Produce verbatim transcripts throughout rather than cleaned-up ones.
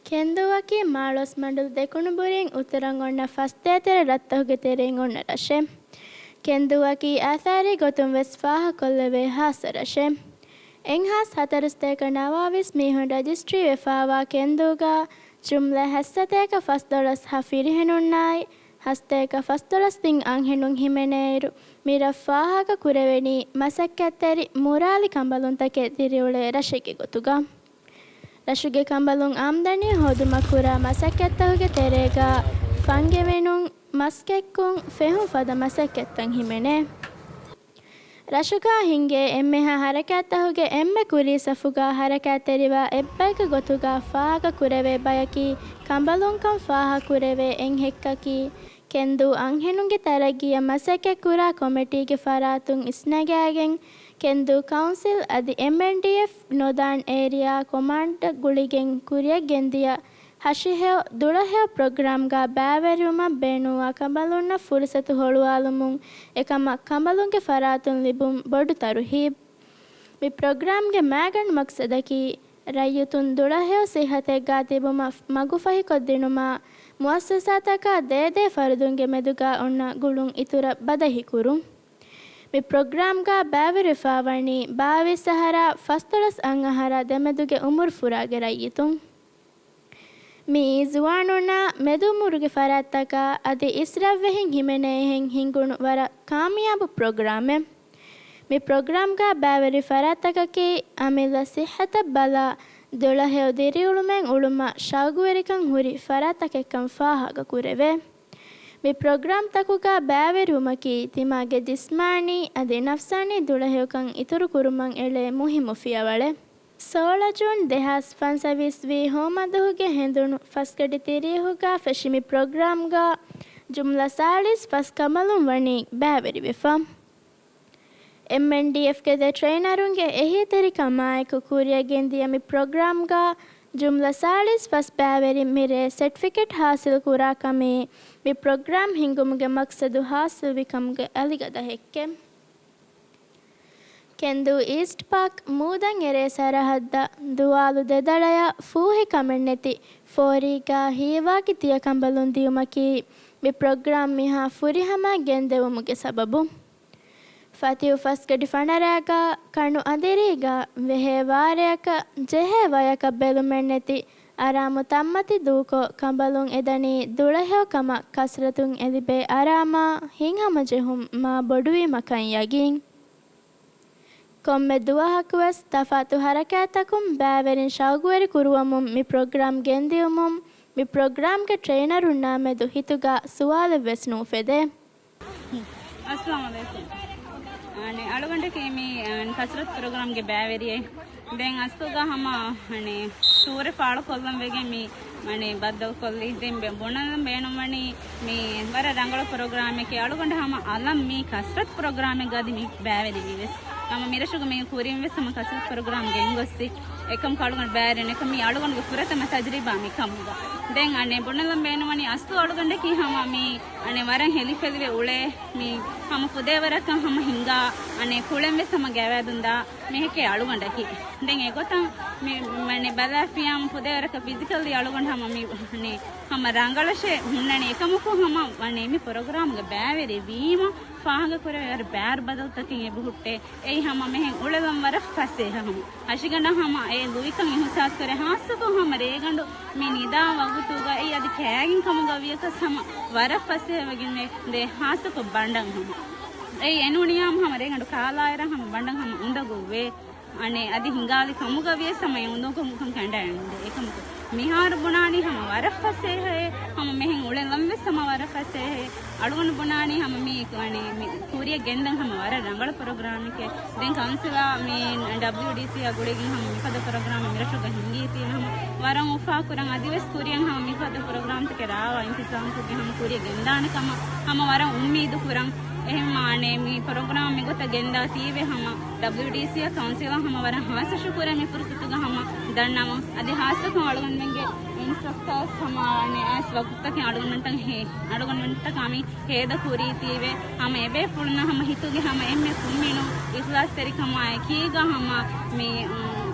ކެންދޫއަކީ މާޅޮސްމަންޑުލު ދެކުނުބުރީން އުތުރަށް އޮންނަ ފަސް ދޭތެރެ ރަށްތަކުގެ ތެރެއިން އޮންނަ ރަށެއް. ކެންދޫއަކީ އާސާރީ ގޮތުން ވެސް ފާހަގަކޮށްލެވޭ ހާއްސަ ރަށެއް. އެއްހާސް ހަތަރުސަތޭކަ ނަވާވީސް މީހުން ރަޖިސްޓްރީ ވެފާވާ ކެންދޫގަ ޖުމްލަ ހަތްސަތޭކަ ފަސްދޮޅަސް ހަ ފިރިހެނުންނާއި، ހަސަތޭކަ ފަސްދޮޅަސް ތިން އަންހެނުން ހިމެނޭއިރު، މި ރަށް ފާހަގަ ކުރެވެނީ މަސައްކަތްތެރި މުރާލި ކަނބަލުންތަކެއް ދިރިއުޅޭ ރަށެއްގެ ގޮތުގަ. ރަށުގެ ކަނބަލުން އާމްދަނީ ހޯދުމަށް ކުރާ މަސައްކަތްތަކުގެ ތެރޭގަ ފަންގެވެނުން، މަސްކެއްކުން، ފެހުން ފަދަ މަސައްކަތްތައް ހިމެނޭ. ރަށުގަ ހިންގޭ އެންމެހާ ހަރަކާތްތަކުގެ އެންމެ ކުރީ ސަފުގަ ހަރަކާތްތެރިވާ އެއްބަޔަކު ގޮތުގަ ފާހަގަ ކުރެވޭ ބަޔަކީ ކަނބަލުންކަން ފާހަގަ ކުރެވޭ އެއްހެއްކަކީ، ކެންދޫ އަންހެނުންގެ ތަރައްގީއަށް މަސައްކަތްކުރާ ކޮމިޓީގެ ފަރާތުން އިސްނަގާގެން، ކެންދޫ ކައުންސިލް އަދި އެމްއެންޑީއެފް ނޮދާން އޭރިއާ ކޮމާންޑަށް ގުޅިގެން ކުރިއަށް ގެންދިޔަ ހަށިހެޔޮ ދުޅަހެޔޮ ޕްރޮގްރާމްގަ ބައިވެރިވުމަށް ބޭނުންވާ ކަނބަލުންނަށް ފުރުސަތު ހޮޅުވާލުމުން އެކަމަށް ކަނބަލުންގެ ފަރާތުން ލިބުން ބޮޑު ތަރުހީބް. މި ޕްރޮގްރާމްގެ މައިގަނޑު މަޤްޞަދަކީ، ރައްޔިތުން ދުޅަހެޔޮ ޞިއްޙަތެއްގަ ތިބުމަށް މަގުފަހިކޮށްދިނުމަށް، މުއައްސަސާތަކާ ދޭދޭ ފަރުދުންގެ މެދުގަ އޮންނަ ގުޅުން އިތުރަށް ބަދަހިކުރުން. މި ޕްރޮގްރާމްގަ ބައިވެރިވެފަ ވަނީ ބާވީސް އަހަރާ ފަސްދޮޅަސް އަށް އަހަރާ ދެމެދުގެ އުމުރު ފުރާގެ ރައްޔިތުން. މިއީ ޒުވާނުންނާ މެދުއުމުރުގެ ފަރާތްތަކާ އަދި އިސްރަށްވެހިން ހިމެނޭހެން ހިންގުނު ވަރަށް ކާމިޔާބު ޕްރޮގްރާމެއް. މި ޕްރޮގްރާމްގަ ބައިވެރި ފަރާތްތަކަކީ އަމިއްލަ ޞިއްޙަތަށް ބަލާ، ދުޅަހެޔޮ ދިރިއުޅުމެއް އުޅުމަށް ޝައުގުވެރިކަން ހުރި ފަރާތްތަކެއްކަން ފާހަގަ ކުރެވޭ. މި ޕްރޮގްރާމްތަކުގަ ބައިވެރިވުމަކީ ތިމާގެ ޖިސްމާނީ އަދި ނަފްސާނީ ދުޅަހެޔޮކަން އިތުރުކުރުމަށް އެޅޭ މުހިއްމު ފިޔަވަޅެއް. ސޯޅަ ޖޫން ދެހާސް ފަންސަވީސް ވީ ހޯމަދުހުގެ ހެނދުނު ފަސްގަޑި ތިރީހުގަ ފެށި މި ޕްރޮގްރާމްގަ ޖުމްލަ ސާޅީސް ފަސް ކަނބަލުން ވަނީ ބައިވެރިވެފަ. އެމްއެންޑީއެފްގެ ދެ ޓްރެއިނަރުންގެ އެހީތެރިކަމާއެކު ކުރިއަށް ގެންދިޔަ މި ޕްރޮގްރާމްގަ ޖުމްލަ ސާޅީސް ފަސް ބައިވެރިން މިރޭ ސެޓްފިކެޓް ހާސިލް ކުރާ ކަމީ މި ޕްރޮގްރާމް ހިންގުމުގެ މަޤްޞަދު ހާސިލްވި ކަމުގެ އަލިގަދަ ހެއްކެއް. ކެންދޫ އީސްޓް ޕާކް މޫދަން އެރޭ ސަރަހައްދަށް ދުވާލު ދެދަޅަޔަށް ފޫހި ކަމެއްނެތި ފޯރީގަ ހީވާގި ތިޔަ ކަނބަލުން ދިޔުމަކީ މި ޕްރޮގްރާމް މިހާ ފުރިހަމައަށް ގެންދެވުމުގެ ސަބަބު. ފަތިހު ފަސްގަޑި ފަނަރައިގަ ކަނު އަނދިރީގަ ވެހޭ ވާރެއަކަށް ޖެހޭ ވަޔަކަށް ބެލުމެއްނެތި އަރާމު ތައްމަތި ދޫކޮށް، ކަނބަލުން އެދަނީ ދުޅަހެޔޮ ކަމަށް ކަސްރަތުން އެލިބޭ އަރާމާ ހިތްހަމަޖެހުން މާ ބޮޑުވީމަކަން ޔަގީން. ކޮންމެ ދުވަހަކުވެސް ތަފާތު ހަރަކާތްތަކުން ބައިވެރިން ޝައުގުވެރި ކުރުވަމުން މި ޕްރޮގްރާމް ގެންދިއުމުން މި ޕްރޮގްރާމްގެ ޓްރެއިނަރުންނާ މެދު ހިތުގަ ސުވާލެއްވެސް ނޫފެދޭ. އައްސަލާމު ޢަލައިކުމް. އަނެ، އަޅުގަނޑަކީ މި، އަން، ކަސްރަތު ޕްރޮގްރާމްގެ ބައިވެރިއެއް. ދެން އަސްލުގަ ހަމަ، އަނެ، ސޫރެ ފާޅުކޮށްލަން ވެގެން މި، އަނެ، ބައްދަލުކޮށްލީ. ދެން ބެ-، ބުނަން ބޭނުންވަނީ މި ވަރަށް ރަނގަޅު ޕްރޮގްރާމެކޭ. އަޅުގަނޑު ހަމަ އަލަށް މި ކަސްރަތު ޕްރޮގްރާމެއްގަ އަދި މި ބައިވެރިވީ ވެސް. ހަމަ މިރަށުގަ މި ކުރިން ވެސް ހަމަ ކަސްރަތު ޕްރޮގްރާމް ގެންގޮއްސި. އެކަމަކު އަޅުގަނޑު ބައިވެރިން އެކަމް މީ އަޅުގަނޑުގެ ފުރަތަމަ ތަޖްރިބާ މި ކަމުގަ. ދެން އަނެ ބުނެލަން ބޭނުންވަނީ އަސްލު އަޅުގަނޑަކީ ހަމަ މި އަނެ ވަރަށް ހެލިފެލިވެ އުޅޭ މި ހަމަ ފުދޭވަރަކަށް ހަމަ ހިނގާ އަނެ ކުޅެން ވެސް ހަމަ ގަވާއިދުން ދާ މީހެކޭ އަޅުގަނޑަކީ. ދެން އެގޮތަށް މި މަނެ ބަލާފިޔާމަ ފުދޭވަރަކަށް ފިޒިކަލްލީ އަޅުގަނޑު ހަމަ މި އަނެ ހަމަ ރަނގަޅަށޭ ހުންނަނީ. އެކަމަކު ހަމަ ވަނީ މި ޕްރޮގްރާމްގަ ބައިވެރިވީމަ ފާހަގަކުރެވޭ ވަރަށް ބާރު ބަދަލުތަކެއް އެބަހުއްޓޭ. އެއީ ހަމަ މިހެން އުޅެލަން ވަރަށް ފަސޭހަ ހަމަ. ހަށިގަނޑަށް ހަމަ އެ ލުއިކަން އިހުސާސްކުރޭ. ހާއްސަކޮށް ހަމަ ރޭގަނޑު މި ނިދާ ވަގުތުގައި އަދި ކާގެން ކަމުގަ ވިޔަސް ހަމަ ވަރަށް ފަސޭހަވެގެން ދޭ. ހާއްސަކޮށް ބަނޑަށް ހަމަ. އެއީ އެނޫނިޔާމު ހަމަ ރޭގަނޑު ކާލާއިރަށް ހަމަ ބަނޑަށް ހަމަ އުނދަގޫވޭ. އަނެ އަދި ހިނގާލި ކަމުގަ ވިޔަސް ހަމަ އެ އުނދަގޫކަން ކަނޑައެޅުންދޭ. އެކަމަކު މިހާރު ބުނާނީ ހަމަ ވަރަށް ފަސޭހައޭ. ހަމަ މިހެން އުޅެލަން ވެސް ހަމަ ވަރަށް ފަސޭހައޭ. އަޅުގަނޑު ބުނާނީ ހަމަ މި، އަނެ، މި ކުރިއަށް ގެންދަން ހަމަ ވަރަށް ރަނގަޅު ޕްރޮގްރާމެކޭ. ދެން ކައުންސިލާ މި ޑަބްލިޔުޑީސީއާ ގުޅިގެން ހަމަ މިފަދަ ޕްރޮގްރާމެއް މިރަށުގަ ހިނގީތީ ހަމަ ވަރަށް އުފާކުރަން. އަދިވެސް ކުރިއަށް ހަމަ މިފަދަ ޕްރޮގްރާމްތަކެއް ރާވާ އިންތިޒާމްކޮށްގެން ހަމަ ކުރިއަށް ގެންދާނެ ކަމަށް ހަމަ ވަރަށް އުއްމީދު ކުރަން. އެހެންމާ އަނެ މި ޕްރޮގްރާމް މިގޮތަށް ގެންދާތީވެ ހަމަ ޑަބްލިޔުޑީސީއާ ކައުންސިލަށް ހަމަ ވަރަށް ހާއްސަ ޝުކުރެއް މި ފުރުސަތުގަ ހަމަ ދަންނަވަން. އަދި ހާއްސަކޮށް އަޅުގަނޑުމެންގެ އިންސްޓްރަކްޓާސް ހަމަ އަނެ އައިސް ވަގުތުތަކެއް އަޅުގަނޑުމެންޓަށް ހޭ-، އަޅުގަނޑުމެންޓަކާ މި ހޭދަ ކުރީތީވެ ހަމަ އެބޭފުޅުންނަށް ހަމަ ހިތުގެ ހަމަ އެންމެ ކުރިން އިޚްލާޞްތެރިކަމާ އެކީގަ ހަމަ މި، އު،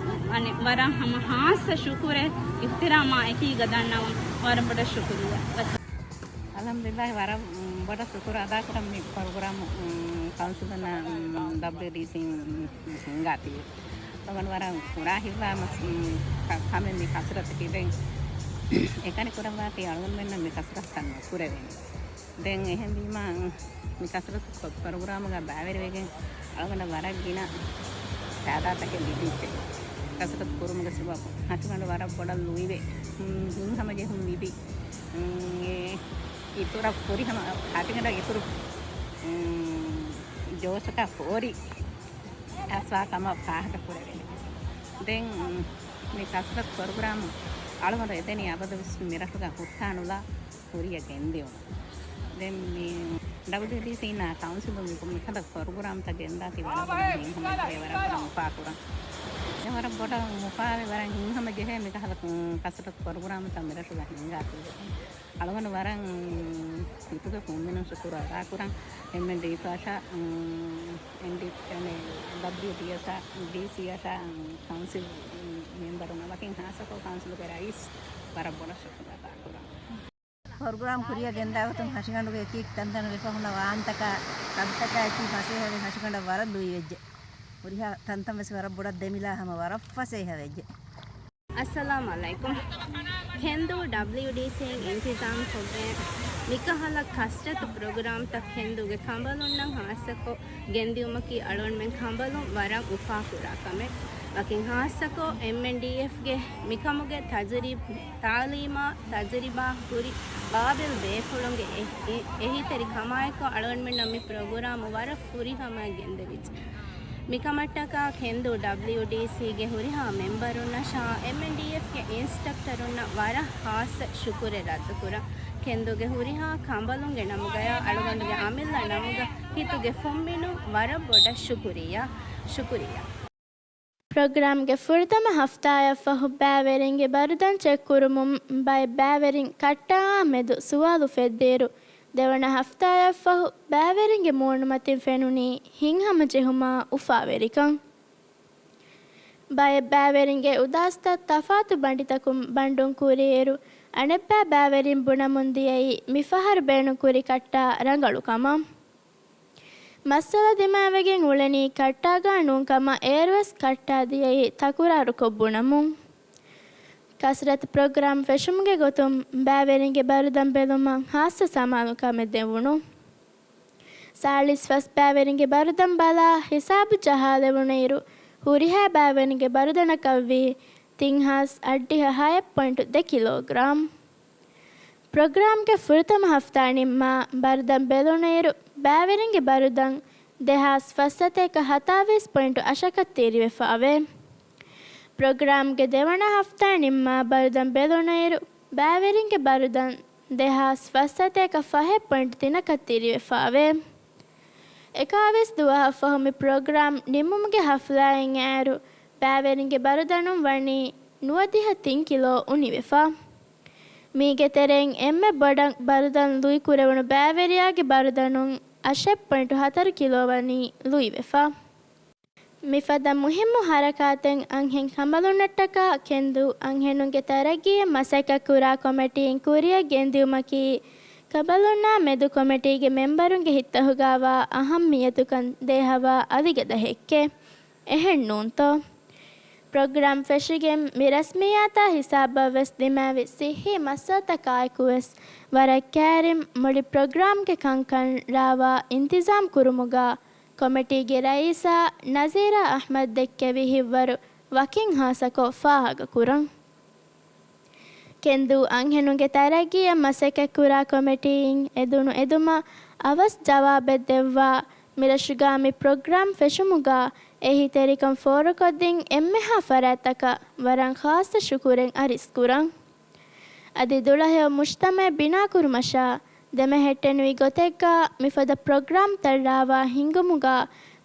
އަނެއް ވަރަށް ހަމަ ހާއްސަ ޝުކުރެއް، އިޙްތިރާމާ އެކީގަ ދަންނަވަން. ވަރަށް ބޮޑަށް ޝުކުރިއްޔާ. އަލްޙަމްދުލިއްލާހި، ވަރަށް، މް، ބޮޑަށް ޝުކުރު އަދާކުރަން މި ޕްރޮގްރާމް، މް، ކައުންސިލުންނާ، މް، ޑަބްލިއުޑީސީ، މް، ހިންގާތީ. އަޅުގަނޑު ވަރަށް ކުރާ ހިތްވާ މަސް-، މް، ކަ-، ކަމެއް މި ކަސްރަތަކީ. ދެން އެކަނި ކުރައްވާތީ އަޅުގަނޑުމެންނަށް މި ކަސްރަތުތައް ނުކުރެވޭނެ. ދެން އެހެންވީމަ، މި ކަސްރަތު ކޮ-، ޕްރޮގްރާމުގަ ބައިވެރިވެގެން އަޅުގަނޑަށް ވަރަށް ގިނަ ފައިދާތަކެއް ލިބިއްޖެ. ކަސްރަތު ކުރުމުގެ ސަބަބުން ހަށިގަނޑު ވަރަށް ބޮޑަށް ލުއިވެ، ހިތްހަމަޖެހުން ލިބި، އެ އިތުރަށް ފުރިހަމަ ހަށިގަނޑަށް އިތުރު، ޖޯޝަކާ ފޯރި އަސްވާ ކަމަށް ފާހަގަ ކުރެވޭ. ދެން މި ކަސްރަތު ޕްރޮގްރާމް އަޅުގަނޑު އެދެނީ އަބަދުވެސް މިރަށުގަ ހުއްޓާނުލާ ކުރިއަށް ގެންދިއުން. ދެން މި ޑަބްލިއުޑީސީންނާ ކައުންސިލުން މި ކަންތައް ޕްރޮގްރާމްތައް ގެންދާތީ ވަރަށް ބޮޑަށް ހިތްހަމަޖެހޭ، ވަރަށް ބޮޑަށް އުފާކުރަން. ދެން ވަރަށް ބޮޑަށް އުފާވެ، ވަރަށް ހިތްހަމަޖެހޭ މިކަހަލަ ކަސްރަތު ޕްރޮގްރާމްތައް މިރަށުގަ ހިންގާތީ. އަޅުގަނޑު ވަރަށް ހިތުގެ މުއުމިނުން ޝުކުރު އަދާކުރަން. އެމްއެންޑީއެފް އަށާ، އެމްޑީ، އެމްއެ، ޑަބްލިއުޑީއެސް އަށާ، ޑީސީ އަށާ، ކައުންސިލް މެމްބަރުންނަށް ވަކިން ހާއްސަކޮށް ކައުންސިލުގެ ރައީސް ވަރަށް ބޮޑަށް ޝުކުރު އަދާކުރަން. ޕްރޮގްރާމް ކުރިއަށް ގެންދާ ގޮތުން ހަށިގަނޑުގެ އެކި ތަންތަނަށް ވެފަ ހުންނަ ވާންތަކާ ތަންތަކާ އެކީ ފަސޭހަވެ ހަށިގަނޑަށް ވަރަށް ލުއިވެއްޖެ. ހުރިހާ ތަންތަން ވެސް ވަރަށް ބޮޑަށް ދެމިލާ ހަމަ ވަރަށް ފަސޭހަވެއްޖެ. އައްސަލާމް ޢަލައިކުމް. ކެންދޫ ޑަބްލިއުޑީސީން އިންތިޒާމްކޮށްގެން މިކަހަލަ ކަސްރަތު ޕްރޮގްރާމްތައް ކެންދޫގެ ކަނބަލުންނަށް ހާއްސަކޮށް ގެންދިއުމަކީ އަޅުގަނޑުމެން ކަނބަލުން ވަރަށް އުފާކުރާ ކަމެއް. ވަކިން ހާއްސަކޮށް އެމްއެންޑީއެފްގެ މިކަމުގެ ތަޖުރި-، ތާލީމާ ތަޖުރިބާ ހުރި ގާބިލް ބޭފުޅުންގެ އެ-، އެ-، އެހީތެރިކަމާއެކު އަޅުގަނޑުމެންނަށް މި ޕްރޮގްރާމް ވަރަށް ފުރިހަމައަށް ގެންދެވިއްޖެ. މިކަމަށްޓަކާ ކެންދޫ ޑަބްލިއުޑީސީގެ ހުރިހާ މެމްބަރުންނަށާ އެމްއެންޑީއެފްގެ އިންސްޓްރަކްޓަރުންނަށް ވަރަށް ހާއްސަ ޝުކުރެއް ރައްދުކުރަން. ކެންދޫގެ ހުރިހާ ކަނބަލުންގެ ނަމުގަޔާ އަޅުގަނޑުގެ އަމިއްލަ ނަމުގަ ހިތުގެ ފުންމިނުން ވަރަށް ބޮޑަށް ޝުކުރިއްޔާ. ޝުކުރިއްޔާ. ޕްރޮގްރާމްގެ ފުރަތަމަ ހަފްތާއަށްފަހު ބައިވެރިންގެ ބަރުދަން ޗެކްކުރުމުން ބައެއް ބައިވެރިން ކައްޓާއާ މެދު ސުވާލު ފެއްދިއިރު، ދެވަނަ ހަފްތާއަށްފަހު ބައިވެރިންގެ މޫނުމަތިން ފެނުނީ ހިތްހަމަޖެހުމާ އުފާވެރިކަން. ބައެއް ބައިވެރިންގެ އުދާސްތައް ތަފާތު ބަނޑިތަކުން ބަންޑުން ކުރިއިރު، އަނެއްބައި ބައިވެރިން ބުނަމުން ދިޔައީ މިފަހަރު ބޭނުންކުރި ކައްޓާ ރަނގަޅު ކަމަށް. މައްސަލަ ދިމާވެގެން އުޅެނީ ކައްޓާގާ ނޫން ކަމަށް އޭރުވެސް ކައްޓާ ދިޔައީ ތަކުރާރުކޮށް ބުނަމުން. ކަސްރަތު ޕްރޮގްރާމް ފެށުމުގެ ގޮތުން ބައިވެރިންގެ ބަރުދަން ބެލުމަށް ހާއްސަ ސަމާލުކަމެއް ދެވުނު. ސާޅީސް ފަސް ބައިވެރިންގެ ބަރުދަން ބަލާ ހިސާބު ޖަހާލެވުނުއިރު، ހުރިހާ ބައިވެރިންގެ ބަރުދަނަކަށްވީ ތިން ހާސް އަށްޑިހަ ހައެއް ޕޮއިންޓު ދެ ކިލޯގްރާމް. ޕްރޮގްރާމްގެ ފުރަތަމަ ހަފްތާ ނިންމާ ބަރުދަން ބެލުނުއިރު، ބައިވެރިންގެ ބަރުދަން ދެހާސް ފަސްސަތޭކަ ހަތާވީސް ޕޮއިންޓު އަށަކަށް ތިރިވެފައެވެ. ޕްރޮގްރާމްގެ ދެވަނަ ހަފްތާ ނިންމާ ބަރުދަން ބެލުނުއިރު، ބައިވެރިންގެ ބަރުދަން ދެހާސް ފަސްސަތޭކަ ފަހެއް ޕޮއިންޓު ތިނަކަށް ތިރިވެފައެވެ. އެކާވީސް ދުވަހަށްފަހު މި ޕްރޮގްރާމް ނިމުމުގެ ހަފްލާއިން އޭރު، ބައިވެރިންގެ ބަރުދަނުން ވަނީ ނުވަދިހަ ތިން ކިލޯ އުނިވެފަ. މީގެ ތެރެއިން އެންމެ ބޮޑަށް ބަރުދަން ލުއިކުރެވުނު ބައިވެރިޔާގެ ބަރުދަނުން އަށެއް ޕޮއިންޓު ހަތަރު ކިލޯ ވަނީ ލުއިވެފަ. މިފަދަ މުހިއްމު ހަރަކާތެއް އަންހެން ކަނބަލުންނަށްޓަކާ ކެންދޫ އަންހެނުންގެ ތަރައްގީއަށް މަސައްކަތްކުރާ ކޮމިޓީއިން ކުރިއަށް ގެންދިއުމަކީ، ކަނބަލުންނާ މެދު ކޮމިޓީގެ މެމްބަރުންގެ ހިތަށް އަހުގާވާ އަހައްމިއްޔަތުކަން ދޭހަވާ އަލިގަދަ ހެއްކެއް. އެހެން ނޫންތޯ؟ ޕްރޮގްރާމް ފެށިގެން މި ރަސްމިއްޔާތާ ހިސާބަށްވެސް ދިމާވި ސިއްހީ މައްސަލަތަކާއެކުވެސް ވަރަށް ކައިރިން މުޅި ޕްރޮގްރާމްގެ ކަންކަން ރާވާ އިންތިޒާމް ކުރުމުގަ ކޮމިޓީގެ ރައީސާ ނަޒީރާ އަޙްމަދު ދެއްކެވި ހިތްވަރު ވަކިން ހާއްސަކޮށް ފާހަގަކުރަން. ކެންދޫ އަންހެނުންގެ ތަރައްގީއަށް މަސައްކަތްކުރާ ކޮމިޓީއިން އެދުނު އެދުމަށް އަވަސް ޖަވާބެއް ދެއްވާ، މިރަށުގާ މި ޕްރޮގްރާމް ފެށުމުގާ އެހީތެރިކަން ފޯރުކޮށްދިން އެންމެހާ ފަރާތްތަކަށް ވަރަށް ޚާއްޞަ ޝުކުރެއް އަރިސްކުރަން. އަދި ދުޅަހެޔޮ މުޖްތަމަޢެއް ބިނާކުރުމަށާ ދެމެހެއްޓެނިވި ގޮތެއްގާ މިފަދަ ޕްރޮގްރާމްތައް ރާވާ ހިންގުމުގާ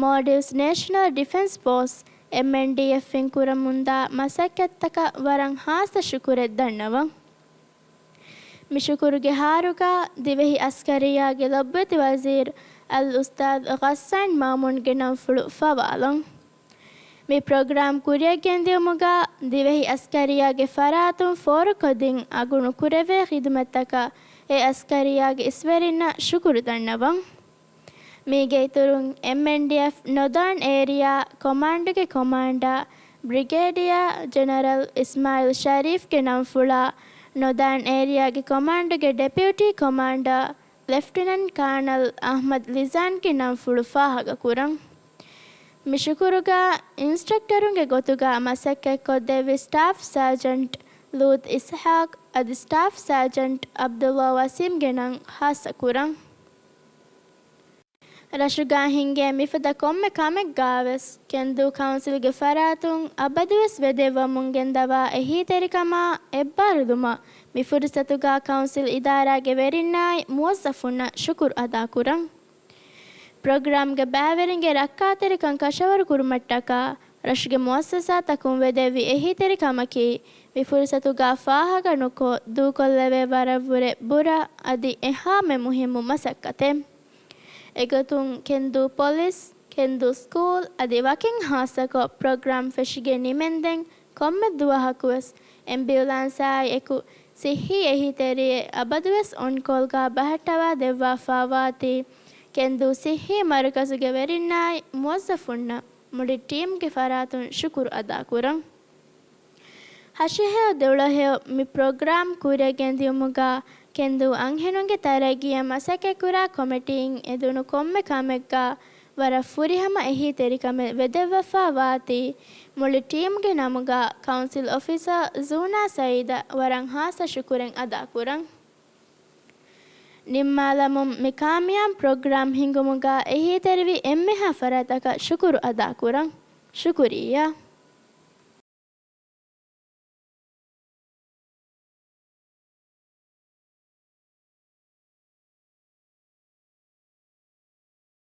މޯލްޑިވްސް ނޭޝަނަލް ޑިފެންސް ފޯސް، އެމްއެންޑީއެފް، އިން ކުރަމުންދާ މަސައްކަތްތަކަށް ވަރަށް ހާއްސަ ޝުކުރެއް ދަންނަވަން. މި ޝުކުރުގެ ހާރުގާ ދިވެހި އަސްކަރިއްޔާގެ ލޮބުވެތި ވަޒީރު އަލްއުސްތާޛު ޣައްސާން މާމޫންގެ ނަންފުޅު ފަވާލަން. މި ޕްރޮގްރާމް ކުރިއަށް ގެންދިއުމުގަ ދިވެހި އަސްކަރިއްޔާގެ ފަރާތުން ފޯރުކޮށްދިން އަގުނު ކުރެވޭ ޚިދުމަތްތަކަށް އެ އަސްކަރިއްޔާގެ އިސްވެރިންނަށް ޝުކުރު ދަންނަވަން. މީގެ އިތުރުން، އެމްއެންޑީއެފް ނޮދާން އޭރިއާ ކޮމާންޑުގެ ކޮމާންޑާ، ބްރިގޭޑިއާ ޖެނެރަލް އިސްމާއިލް ޝަރީފްގެ ނަންފުޅާ، ނޮދާން އޭރިއާގެ ކޮމާންޑުގެ ޑެޕިއުޓީ ކޮމާންޑާ، ލެފްޓިނަންޓް ކާނަލް އަޙްމަދު ލިޒާންގެ ނަންފުޅު ފާހަގަކުރަން. މި ޝުކުރުގަ އިންސްޓްރަކްޓަރުންގެ ގޮތުގަ މަސައްކަތްކޮށްދެއްވި ސްޓާފް ސާޖަންޓް ލޫތް އިސްޙާޤް އަދި ސްޓާފް ސާޖަންޓް ޢަބްދުﷲ ވަސީމްގެ ނަން ޚާއްޞަކުރަން. ރަށުގަ ހިނގޭ މިފަދަ ކޮންމެ ކަމެއްގަވެސް، ކެންދޫ ކައުންސިލްގެ ފަރާތުން އަބަދުވެސް ވެދެއްވަމުން ގެންދަވާ އެހީތެރިކަމާ އެއްބާރުލުމަށް، މި ފުރުސަތުގަ ކައުންސިލް އިދާރާގެ ވެރިންނާއި މުވައްޒަފުންނަށް ޝުކުރު އަދާކުރަން. ޕްރޮގްރާމްގެ ބައިވެރިންގެ ރައްކާތެރިކަން ކަށަވަރުކުރުމަށްޓަކާ، ރަށުގެ މުއައްސަސާތަކުން ވެދެއްވި އެހީތެރިކަމަކީ، މި ފުރުސަތުގަ ފާހަގަނުކޮށް، ދޫކޮށްލެވޭ ވަރަށްވުރެ ބުރަ އަދި އެހާމެ މުހިއްމު މަސައްކަތެއް. އެގޮތުން، ކެންދޫ ޕޮލިސް، ކެންދޫ ސްކޫލް އަދި ވަކިން ހާއްސަކޮށް، ޕްރޮގްރާމް ފެށިގެން ނިމެންދެން، ކޮންމެ ދުވަހަކުވެސް އެމްބިއުލާންސާއި އެކު ސިއްހީ އެހީތެރިއެއް އަބަދުވެސް އޮންކޯލްގަ ބަހައްޓަވާ ދެއްވާފާ ވާތީ، ކެންދޫ ސިއްހީ މަރުކަޒުގެ ވެރިންނާއި މުވައްޒަފުންނަށް މުޅި ޓީމްގެ ފަރާތުން ޝުކުރު އަދާކުރަން. ހަށިހެޔޮ ދެއުޅަހެޔޮ މި ޕްރޮގްރާމް ކުރިއަށް ގެންދިއުމުގަ ކެންދޫ އަންހެނުންގެ ތަރައްގީއަށް މަސައްކަތްކުރާ ކޮމިޓީން އެދުނު ކޮންމެ ކަމެއްގަ ވަރަށް ފުރިހަމަ އެހީތެރިކަމެއް ވެދެއްވަފާ ވާތީ، މުޅި ޓީމްގެ ނަމުގަ ކައުންސިލް އޮފިސަރ ޒޫނާ ސައީދަށް ވަރަށް ހާއްސަ ޝުކުރެއް އަދާކުރަން. ނިންމާލަމުން، މި ކާމިޔާބު ޕްރޮގްރާމް ހިންގުމުގަ އެހީތެރިވި އެންމެހާ ފަރާތްތަކަށް ޝުކުރު އަދާކުރަން. ޝުކުރިއްޔާ.